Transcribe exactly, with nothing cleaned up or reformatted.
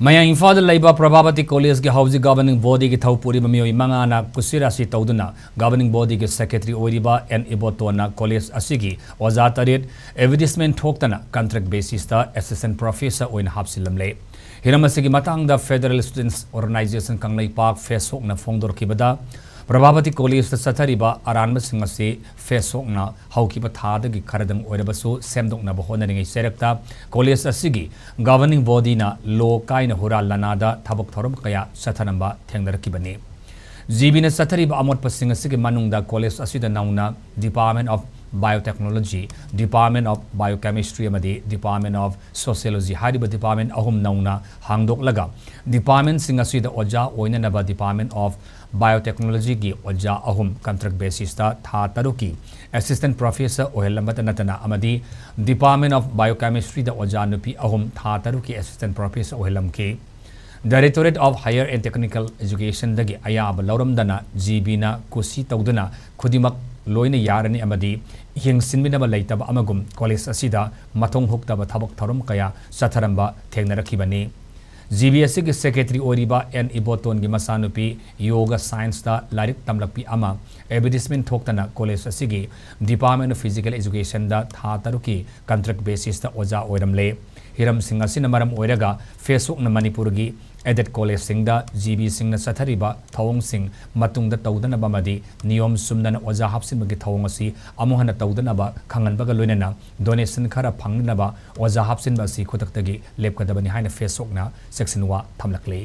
ꯃꯌꯥꯡ ꯏꯝꯐꯥꯜꯗ ꯂꯩꯕ ꯄ꯭ꯔꯚꯥꯕꯇꯤ ꯀꯣꯂꯦꯖꯀꯤ ꯍꯧꯖꯤꯛ ꯒꯚꯔꯅꯤꯡ ꯕꯣꯗꯤꯒꯤ ꯊꯧ ꯄꯨꯔꯤꯕ ꯃꯤꯑꯣꯏ ꯃꯉꯥꯅ ꯀꯨꯁꯤꯔꯥꯁꯤ ꯇꯧꯗꯨꯅ ꯒꯚꯔꯅꯤꯡ ꯕꯣꯗꯤꯒꯤ ꯁꯦꯀ꯭ꯔꯦꯇꯔꯤ ꯑꯣꯏꯔꯤꯕ ꯑꯦꯟ ꯏꯕꯣꯇꯣꯟꯅ ꯀꯣꯂꯦꯖ ꯑꯁꯤꯒꯤ ꯑꯣꯖꯥ ꯇꯔꯦꯠ ꯑꯦꯗꯚꯔꯇꯤꯁꯃꯦꯟ ꯊꯣꯛꯇꯅ ꯀꯟꯇ꯭ꯔꯦꯛ ꯕꯦꯁꯤꯁꯇ ꯑꯦꯁꯤꯁꯇꯦꯟ ꯄ꯭ꯔꯣꯐꯦꯁꯔ ꯑꯣꯏꯅ ꯍꯥꯞꯆꯤꯜꯂꯝꯂꯦ꯫ ꯍꯤꯔꯝ ꯑꯁꯤꯒꯤ ꯃꯇꯥꯡꯗ ꯐꯦꯗꯔꯦꯜ ꯁ꯭ꯇꯨꯗꯦꯟꯠꯁ ꯑꯣꯔꯒꯅꯥꯏꯖꯦꯁꯟ ꯀꯪꯂꯩꯄꯥꯛ ꯐꯦꯁꯕꯨꯛꯅ ꯐꯣꯡꯗꯣꯔꯛꯈꯤꯕꯗ, ꯄ꯭ꯔꯚꯥꯕꯇꯤ ꯀꯣꯂꯦꯖꯇ ꯆꯠꯊꯔꯤꯕ ꯑꯔꯥꯟꯕꯁꯤꯡ ꯑꯁꯤ ꯐꯦꯁꯕꯨꯛꯅ ꯍꯧꯈꯤꯕ ꯊꯥꯗꯒꯤ ꯈꯔꯗꯪ ꯑꯣꯏꯔꯕꯁꯨ ꯁꯦꯝꯗꯣꯛꯅꯕ ꯍꯣꯠꯅꯔꯤꯉꯩ ꯆꯩꯔꯛꯇ ꯀꯣꯂꯦꯖ ꯑꯁꯤꯒꯤ ꯒꯚꯔꯅꯤꯡ ꯕꯣꯗꯤꯅ ꯂꯣ ꯀꯥꯏꯅ ꯍꯨꯔꯥꯟ ꯂꯥꯟꯅꯥꯗ ꯊꯕꯛ ꯊꯧꯔꯝ ꯀꯌꯥ ꯆꯠꯊꯔꯝꯕ ꯊꯦꯡꯅꯔꯛꯈꯤꯕꯅꯤ꯫ ꯖꯤꯕꯤꯅ ꯆꯠꯊꯔꯤꯕ ꯑꯃꯣꯠꯄꯁꯤꯡ ꯑꯁꯤꯒꯤ ꯃꯅꯨꯡꯗ ꯀꯣꯂꯦꯖ ꯑꯁꯤꯗ ꯅꯧꯅ Department of Biotechnology, Department of Biochemistry ꯑꯃꯗꯤ Department of Sociology ꯍꯥꯏꯔꯤꯕ department ꯑꯍꯨꯝ ꯅꯧꯅ ꯍꯥꯡꯗꯣꯛꯂꯒ, departmentꯁꯤꯡ ꯑꯁꯤꯗ ꯑꯣꯖꯥ ꯑꯣꯏꯅꯅꯕ Department of Biotechnologyꯒꯤ ꯑꯣꯖꯥ ꯑꯍꯨꯝ ꯀꯟꯇ꯭ꯔꯦꯛ ꯕꯦꯁꯤꯁꯇ ꯊꯥ ꯇꯔꯨꯛꯀꯤ ꯑꯦꯁꯤꯁꯇꯦꯟ ꯄ꯭ꯔꯣꯐꯦꯁꯔ ꯑꯣꯏꯍꯜꯂꯝꯕꯇ ꯅꯠꯇꯅ ꯑꯃꯗꯤ Department of Biochemistryꯗ ꯑꯣꯖꯥ ꯅꯨꯄꯤ ꯑꯍꯨꯝ ꯊꯥ ꯇꯔꯨꯛꯀꯤ ꯑꯦꯁꯤꯁꯇꯦꯟ ꯄ꯭ꯔꯣꯐꯦꯁꯔ ꯑꯣꯏꯍꯜꯂꯝꯈꯤ꯫ Directorate of Higher and Technical Educationꯗꯒꯤ ꯑꯌꯥꯕ ꯂꯧꯔꯝꯗꯅ ꯖꯤꯕꯤꯅ ꯀꯨꯁꯤ ꯇꯧꯗꯨꯅ ꯈꯨꯗꯤꯡꯃꯛ ꯂꯣꯏꯅ ꯌꯥꯔꯅꯤ ꯑꯃꯗꯤ ꯌꯦꯡꯁꯤꯟꯕꯤꯅꯕ ꯂꯩꯇꯕ ꯑꯃꯒꯨꯝ ꯀꯣꯂꯦꯖ ꯑꯁꯤꯗ ꯃꯊꯣꯡ ꯍꯨꯛꯇꯕ ꯊꯕꯛ ꯊꯧꯔꯝ ꯀꯌꯥ ꯆꯠꯊꯔꯝꯕ ꯊꯦꯡꯅꯔꯛꯈꯤꯕꯅꯤ꯫ ꯖꯤꯕꯤ ꯑꯁꯤꯒꯤ ꯁꯦꯀ꯭ꯔꯦꯇꯔꯤ ꯑꯣꯏꯔꯤꯕ ꯑꯦꯟ ꯏꯕꯣꯇꯣꯟꯒꯤ ꯃꯆꯥꯅꯨꯄꯤ ꯌꯣꯒ ꯁꯥꯏꯟꯁꯇ ꯂꯥꯏꯔꯤꯛ ꯇꯝꯂꯛꯄꯤ ꯑꯃ ꯑꯦꯗꯚꯔꯇꯤꯁꯃꯦꯟ ꯊꯣꯛꯇꯅ ꯀꯣꯂꯦꯖ ꯑꯁꯤꯒꯤ Department of Physical Educationꯗ ꯊꯥ ꯇꯔꯨꯛꯀꯤ ꯀꯟꯇ꯭ꯔꯦꯛ ꯕꯦꯁꯤꯁꯇ ꯑꯣꯖꯥ ꯑꯣꯏꯔꯝꯂꯦ꯫ ꯍꯤꯔꯝꯁꯤꯡ ꯑꯁꯤꯅ ꯃꯔꯝ ꯑꯣꯏꯔꯒ ꯐꯦꯁꯕꯨꯛꯅ ꯃꯅꯤꯄꯨꯔꯒꯤ ꯑꯦꯗꯦꯗ ꯀꯣꯂꯦꯖꯁꯤꯡꯗ ꯖꯤꯕꯤꯁꯤꯡꯅ ꯆꯠꯊꯔꯤꯕ ꯊꯧꯑꯣꯡꯁꯤꯡ ꯃꯇꯨꯡꯗ ꯇꯧꯗꯅꯕ ꯑꯃꯗꯤ ꯅꯤꯌꯣꯝ ꯆꯨꯝꯗꯅ ꯑꯣꯖꯥ ꯍꯥꯞꯆꯤꯟꯕꯒꯤ ꯊꯧꯑꯣꯡ ꯑꯁꯤ ꯑꯃꯨꯛ ꯍꯟꯅ ꯇꯧꯗꯅꯕ ꯈꯪꯍꯟꯕꯒ ꯂꯣꯏꯅꯅ ꯗꯣꯅꯦꯁꯟ ꯈꯔ ꯐꯪꯅꯅꯕ ꯑꯣꯖꯥ ꯍꯥꯞꯆꯤꯟꯕ ꯑꯁꯤ ꯈꯨꯗꯛꯇꯒꯤ ꯂꯦꯞꯀꯗꯕꯅꯤ ꯍꯥꯏꯅ ꯐꯦꯁꯕꯨꯛꯅ ꯆꯦꯛꯁꯤꯟꯋꯥ ꯊꯝꯂꯛꯂꯤ꯫